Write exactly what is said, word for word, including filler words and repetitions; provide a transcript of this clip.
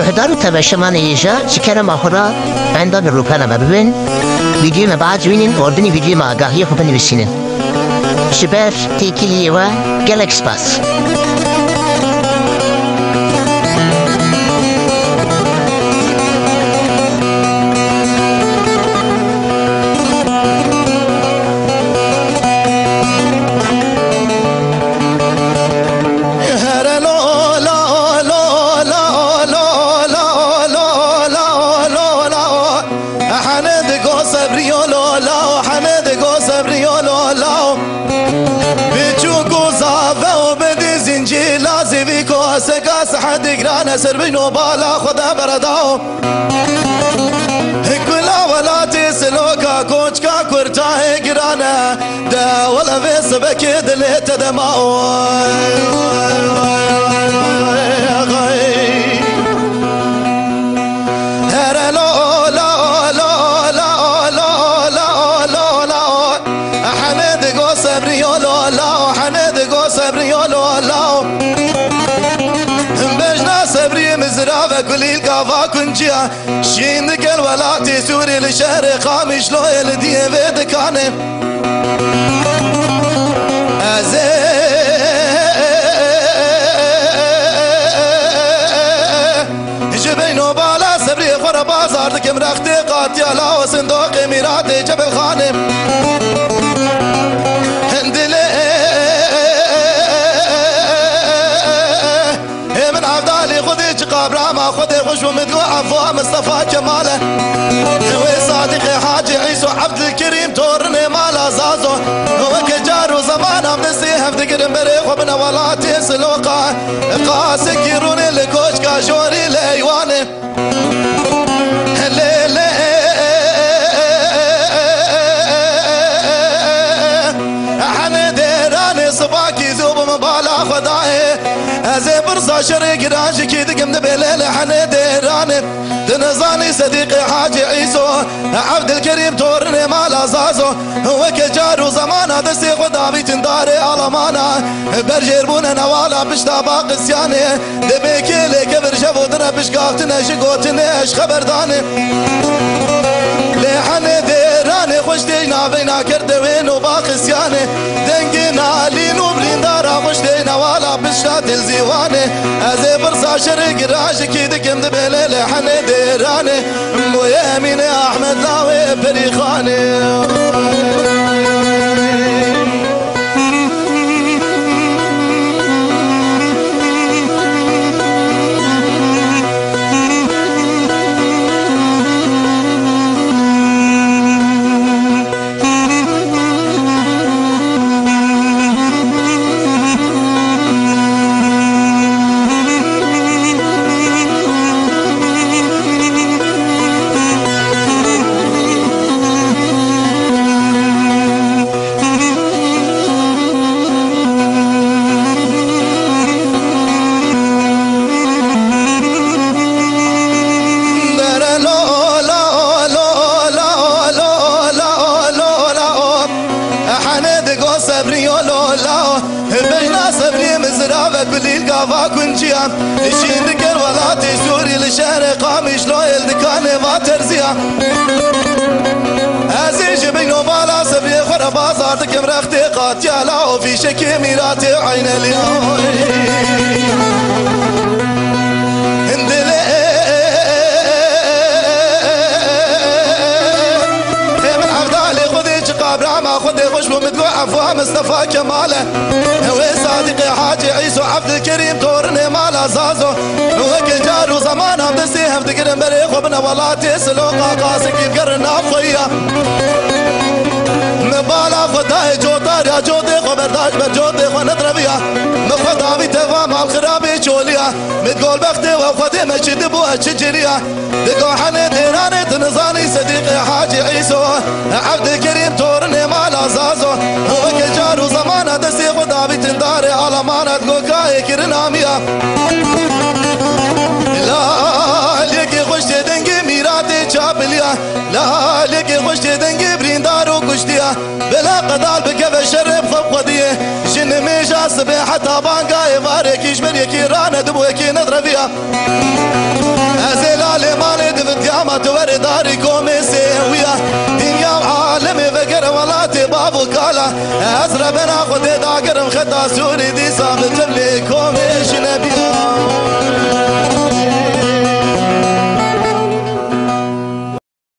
Hidar û tebeşemanê hêja ji kerema xwe re endamê rûpela me bibin. Vîdyoyê me biacibînin, ordinî vîdyoyê me agahiyê xwe binivîsînin. Ji ber têkiliyê we gelek spas. Here lo, lo, lo, Hene digo sebriyo lo, lao, hene digo sebriyo lo, lao. Biçûk û zave û bidî zincî lazîvî ko, seka sehedî girane ser bîno bala xwe de beredao. Kula welatê siloka koçka kurtayê girane. De wele vê sibekê dilê te de ma. Here lo, lo, lo, lo, lo, lo, lo, lo. Hene digo sebriyo lo, lo, hene digo sebriyo lo, lo. Bejna sebriyê mizra ve kulîl gava kunciya. Şîn dikel welatê Sûrî li şehrê Qamişloyê li diyê vê dikanê. Ez ê ji beyno bala sebriyê xwe re bazar dikim, rextê qatiya lawo sindoqê mîratê Cebilxanê. Dilê Ê min Evdalî Xwedê çiqa birama Xwedê xweş û min digo Efwa Mistefa Kemal e. Wê Sadiqê Hacî Îso Evdilkerîm torinê mala Zazo. Weke car û zeman em destê hev digirin berê xwe bine welatê Siloqa. Qasikî rûnê li koçka jorî li eywanê. Lê, lê, Hene dêranê sibakî zû bi min bala xwe dayê. Ez ê pirsa şerê giran ji kî dikim dibê lê lê hene dêranê. Tu nizanî Sedîqê Hacî Îso, Evdilkerîm torinê mala Zazo. Weke car û zemana destê xwe davîtin darê alamana. Berjêr bûne newala pişta baqisyanê. Dibê kêlê kevir şev û dine pişkaxtine ji gotinê eş xeberdanê. Lê henê dêranê xweş têj naveyna kerde wê nû baqisyanê. Dengê nalîn û birîndara xweş têj newala pişta tilzîwanê. Ez ê pirsa şerê gira ji kî dikim dibê lê lê henê dêranê. Boyê Emînê Ahmed lawê Perîxanê. Dere lo, lo, lo, lo, lo, lo, lo, lo. Hene digo sebriyo lo, lo. Bejna sebriyê mizra ve kulîl gava kunciya. Şîn diker welatê Sûrî li şehrê Qamişlo êl dikanê va terziya. Ez ê ji bîno bala sebriyê xwe re bazar dikim rextê qatiya la û fîşekê mîratê eynelî. Hindilê ê min Evdalê Xwedê çiqa birama Xwedê xweş bû min digo Efwa Mistefa Kemal e. Wê Sadiqê Hacî Îso Evdilkerîm torinê mala Zazo. Weke car û zemana destê hev digirin berê xwe bine welatê Siloqa qasikî gerin nav xwe ya. Mi bala xwe dayê cotar ya, cotê xwe berdaş ber cotê xwe nedreviya. Mi xwe davî teva mal xirabê çoliya. Mi golbextê we xwedê me çi dibû e çi ciriya. Digo henê dêranê tu nizanî Sedîqê Hacî Îso. Evdilkerîm torinê mala Zazo. Weke car û zemana destê xwe davîtin darê alamana digo kayê kirin amiya. Lalekê xweş tê dengê mîratê çapiliya. Lalekê xweş tê dengê birîndar û kuştiya. Bila qedal bikeve şerê bi xwe xwediyê. Ji nimêja sibê heta banga êvarê kî ji ber yekî rane dibû yekî nedreviya. Ez rebena Xwedê dagirim xeta sûrî dîsa bi civlê kom